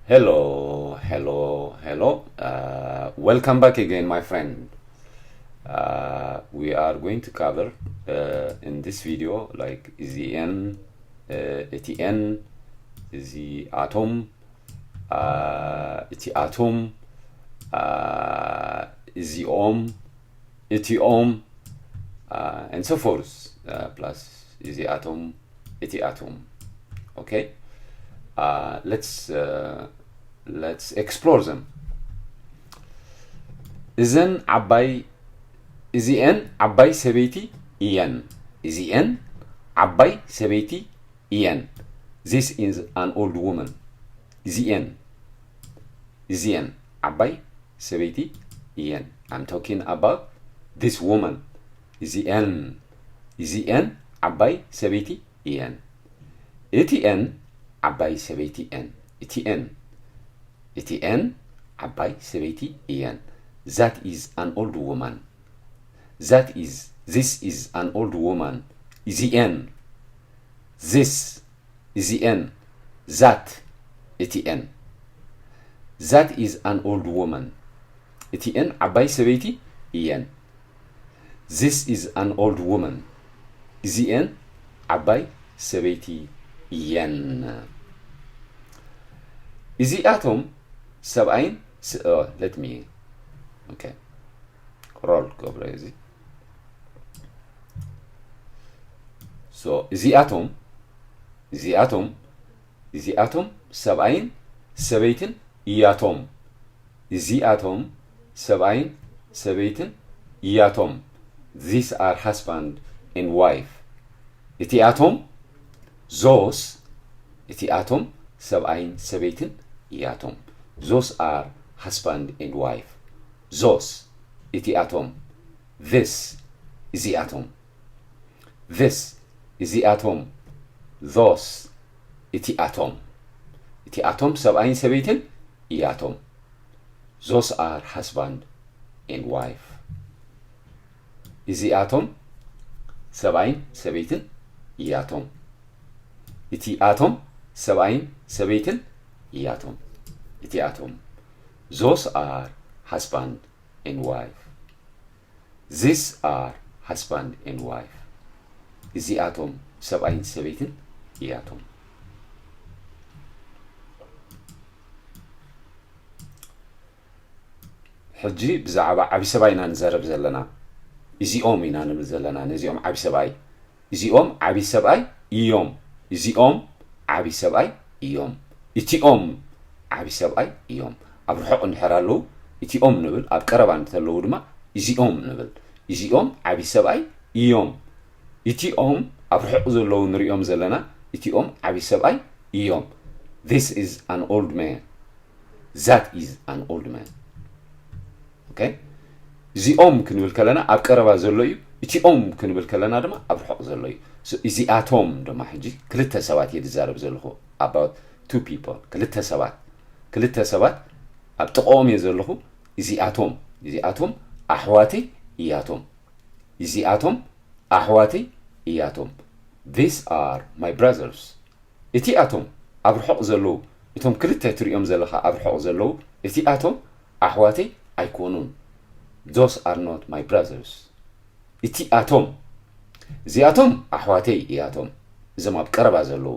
Hello, hello, hello. Uh, welcome back again, my friend. Uh, we are going to cover uh, in this video like እዚኤን፣ uh, እቲኤን፣ እዚኣቶም፣ uh, እቲ ኣቶም፣ uh, እዚኦም፣ እቲኦም፣ uh, and so forth, uh, plus እዚኣቶም፣ እቲኣቶም። Okay? Uh, let's, uh, let's explore them. እዘን ዓባይ፣ እዚኤን ዓባይ ሰበይቲ እየን። እዚኤን ዓባይ ሰበይቲ እየን። This is an old woman. እዚኤን፣ እዚኤን ዓባይ ሰበይቲ እየን። I'm talking about this woman. እዚኤን፣ እዚኤን ዓባይ ሰበይቲ እየን። እቲኤን ዓባይ ሰበይቲ እየን። እቲኤን፣ እቲኤን ዓባይ ሰበይቲ እየን። That is an old woman. That is, this is an old woman. እዚኤን፣ this፣ እዚኤን፣ that፣ እቲኤን። That is an old woman. እቲኤን ዓባይ ሰበይቲ እየን። This is an old woman. እዚኤን ዓባይ ሰበይቲ እየን። እዚኣቶም ሰብኣይን ስ-፣ ኦ፣ let me፣ okay፣ ሮል ክገብሮ እዚ። So እዚኣቶም፣ እዚኣቶም፣ እዚኣቶም ሰብኣይን ሰበይትን እያቶም። እዚኣቶም ሰብኣይን ሰበይትን እያቶም። These are husband and wife. እቲኣቶም፣ those፣ እቲኣቶም ሰብኣይን ሰበይትን እያቶም። Those are husband and wife. Those፣ እቲኣቶም። This፣ እዚኣቶም። This፣ እዚኣቶም። Those፣ እቲኣቶም። እቲኣቶም ሰብኣይን ሰበይትን እያቶም። Those are husband and wife. እዚኣቶም ሰብኣይን ሰበይትን እያቶም። እቲኣቶም ሰብኣይን ሰበይትን እያቶም። እቲኣቶም። Those are husband and wife. These are husband and wife. እዚኣቶም ሰብኣይን ሰበይትን እያቶም። ሕጂ ብዛዕባ ዓቢ ሰብኣይ ኢና ንዛረብ ዘለና። እዚኦም ኢና ንብል ዘለና ነዚኦም ዓቢ ሰብኣይ። እዚኦም ዓቢ ሰብኣይ እዮም። እዚኦም ዓቢ ሰብኣይ እዮም። እቲኦም ዓቢ ሰብኣይ እዮም። ኣብ ርሑቕ እንድሕር ኣለዉ እቲኦም ንብል፣ ኣብ ቀረባ እንተለዉ ድማ እዚኦም ንብል። እዚኦም ዓቢ ሰብኣይ እዮም። እቲኦም ኣብ ርሑቕ ዘለዉ ንሪኦም ዘለና እቲኦም ዓቢ ሰብኣይ እዮም። This is an old man. That is an old man. Okay? እዚኦም ክንብል ከለና ኣብ ቀረባ ዘሎ እዩ። እቲኦም ክንብል ከለና ድማ ኣብ ርሑቕ ዘሎ እዩ። So እዚኣቶም ድማ ሕጂ ክልተ ሰባት እየ ዝዛረብ ዘለኹ፣ about two people፣ ክልተ ሰባት፣ ክልተ ሰባት ኣብ ጥቕኦም እየ ዘለኹ። እዚኣቶም፣ እዚኣቶም ኣሕዋተይ እያቶም። እዚኣቶም ኣሕዋተይ እያቶም። These are my brothers. እቲኣቶም ኣብ ርሑቕ ዘለዉ፣ እቶም ክልተ ትሪኦም ዘለኻ ኣብ ርሑቕ ዘለዉ፣ እቲኣቶም ኣሕዋተይ ኣይኮኑን። Those are not my brothers. እቲኣቶም፣ እዚኣቶም ኣሕዋተይ እያቶም፣ እዞም ኣብ ቀረባ ዘለዉ።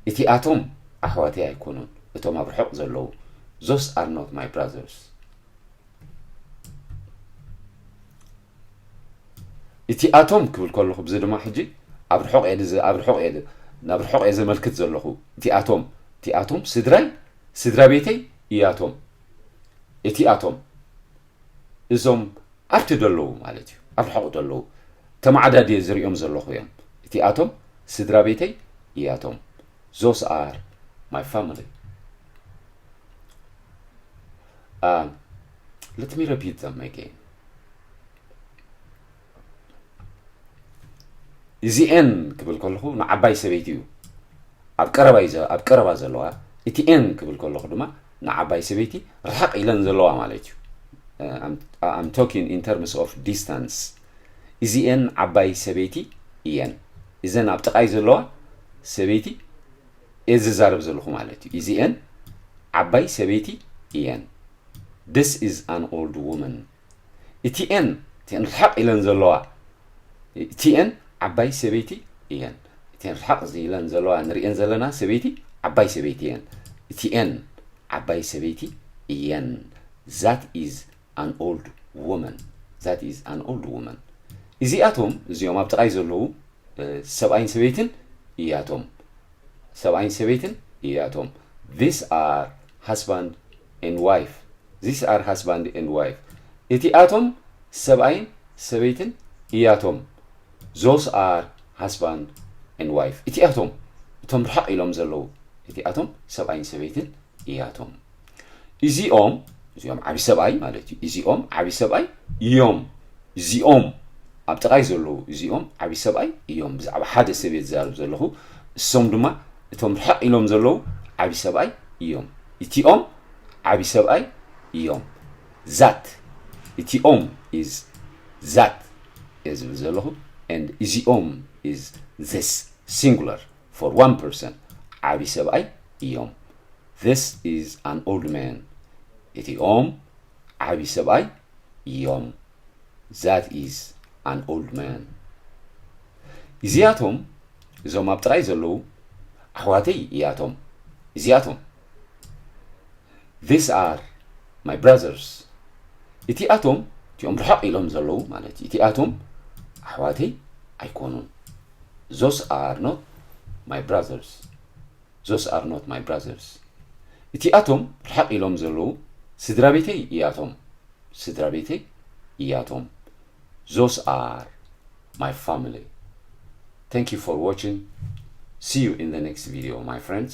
እቲኣቶም ኣሕዋተይ ኣይኮኑን፣ እቶም ኣብ ርሑቕ ዘለዉ። Those are not my brothers. እቲኣቶም ክብል ከለኹ፣ ብዚ ድማ ሕጂ ኣብ ርሑቕ እየ ዝ-፣ ኣብ ርሑቕ እየ ዝ-፣ ናብ ርሑቕ እየ ዘመልክት ዘለኹ። እቲኣቶም፣ እቲኣቶም ስድራይ፣ ስድራ ቤተይ እያቶም። እቲኣቶም እዞም ኣብቲ ደለዉ ማለት እዩ፣ ኣብ ርሑቕ ደለዉ፣ ተመዓዳድየ ዝሪኦም ዘለኹ እዮም። እቲኣቶም ስድራ ቤተይ እያቶም። Those are my family. Uh, let me repeat them again. እዚኤን ክብል ከለኹ ንዓባይ ሰበይቲ እዩ፣ ኣብ ቀረባ እዩ ዘ-፣ ኣብ ቀረባ ዘለዋ። እቲኤን ክብል ከለኹ ድማ ንዓባይ ሰበይቲ ርሕቕ ኢለን ዘለዋ ማለት እዩ። Uh, I'm, I'm talking in terms of distance. እዚኤን ዓባይ ሰበይቲ እየን። እዘን ኣብ ጥቓይ ዘለዋ ሰበይቲ እየ ዝዛረብ ዘለኹ ማለት እዩ። እዚኤን ዓባይ ሰበይቲ እየን። This is an old woman. እቲኤን እቲኤን ርሓቕ ኢለን ዘለዋ እቲኤን ዓባይ ሰበይቲ እየን። እቲኤን ርሓቕ ኢለን ዘለዋ ንሪኤን ዘለና ሰበይቲ ዓባይ ሰበይቲ እየን። እቲኤን ዓባይ ሰበይቲ እየን። That is an old woman. That is an old woman. እዚኣቶም እዚኦም ኣብ ጥቓይ ዘለዉ ሰብኣይን ሰበይትን እያቶም። ሰብኣይን ሰበይትን እያቶም። These are husband and wife. These are husband and wife. እቲኣቶም ሰብኣይን ሰበይትን እያቶም። Those are husband and wife. እቲኣቶም እቶም ርሕቕ ኢሎም ዘለዉ እቲኣቶም ሰብኣይን ሰበይትን እያቶም። እዚኦም እዚኦም ዓቢ ሰብኣይ ማለት እዩ። እዚኦም ዓቢ ሰብኣይ እዮም። እዚኦም ኣብ ጥቓይ ዘለዉ እዚኦም ዓቢ ሰብኣይ እዮም። ብዛዕባ ሓደ ሰብ እየ ዝዛረብ ዘለኹ። እሶም ድማ እቶም ርሕቕ ኢሎም ዘለዉ ዓቢ ሰብኣይ እዮም። እቲኦም ዓቢ ሰብኣይ እዮም። That እቲኦም is that እየ ዝብል ዘለኹ and እዚኦም is this singular for one person ዓቢ ሰብኣይ እዮም። This is an old man. እቲኦም ዓቢ ሰብኣይ እዮም። That is an old man. እዚኣቶም እዞም ኣብ ጥራይ ዘለዉ ኣሕዋተይ እያቶም። እዚኣቶም These are my brothers. እቲኣቶም እቲኦም ርሕቕ ኢሎም ዘለዉ ማለት እዩ። እቲኣቶም ኣሕዋተይ ኣይኮኑን። Those are not my brothers. Those are not my brothers. እቲኣቶም ርሕቕ ኢሎም ዘለዉ ስድራ ቤተይ እያቶም። ስድራ ቤተይ እያቶም። Those are my family. Thank you for watching. See you in the next video, my friends.